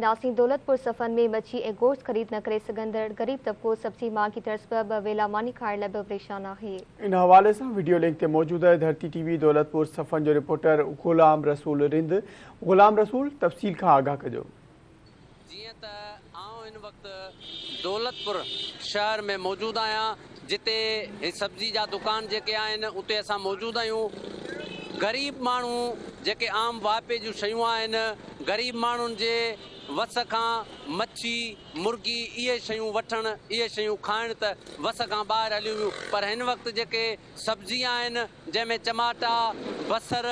ناسين دولتپور صفن ۾ مڇي ۽ گوشت خريد نه ڪري سگهندڙ غريب طبقو سبزي مهانگي ٿيڻ سبب ٻه ويلا ماني کائڻ لاء به پريشان آهي. ان حوالي سان وڊيو لنڪ تي موجود آهي ڌرتي ٽي وي دولتپور صفن جو رپورٽر غلام رسول رند غلام رسول تفصيل کان آگاهه ڪجو. جيئن ته آئون هن وقت دولتپور شهر ۾ موجود آهيان جتي هي سبزي جا دڪان جيڪي آهن اتي اسان موجود آهيون غريب ماڻهو جيڪي عام واهپي جون شيون آهن غريب ماڻهن جي وس کان مڇي مرغي اهي شيون وٺڻ اهي شيون کائڻ ته وس کان ٻاهر هليون ويون پر هن وقت جيڪي سبزي آهن جنهن ۾ چماٽا بصر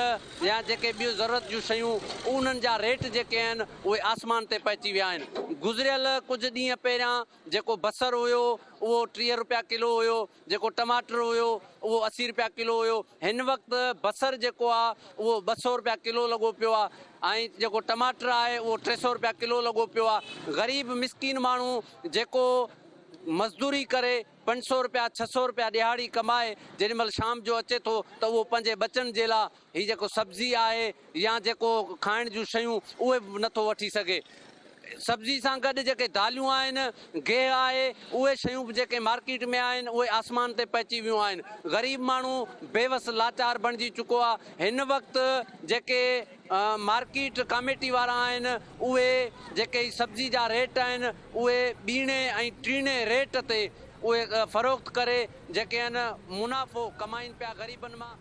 يا جيڪي ٻيون ضرورت جون شيون انهن جا ريٽ جيڪي آهن اهي آسمان تي پهچي ويا آهن گذريل ڪجهه ڏينهن پهريان جيڪو بصر هيو اهو 30 روپيا ڪلو هيو، جيڪو ٽماٽر هيو اهو 80 روپيا ڪلو هيو، هن وقت بصر جيڪو آ اهو 200 روپيا ڪلو لڳو پيو آ ۽ جيڪو ٽماٽر آهي اهو 300 روپيا ڪلو لڳو پيو آ، غريب مسڪين ماڻهو جيڪو مزدوري ڪري 500 روپيا 600 روپيا ڏهاڙي ڪمائي جيڏي مهل شام جو اچي ٿو ته اهو پنهنجي ٻچن جي لا هي جيڪو سبزي آهي يا جيڪو کائڻ جون شيون اهي به نٿو وٺي سگهي. سبزي سان گڏ جيڪي داليون آهن، گيهه آهي، اهي شيون به جيڪي مارڪيٽ ۾ آهن اهي آسمان تي پهچي ويون آهن. غريب ماڻهو بيوس لاچار بڻجي چڪو آهي. هن وقت جيڪي مارڪيٽ ڪاميٽي وارا آهن اهي جيڪي هي سبزي جا ريٽ آهن اهي ٻيڻي ۽ ٽيڻي ريٽ تي اهي فروخت ڪري جيڪي آهن منافعو ڪمائين پيا غريبن مان.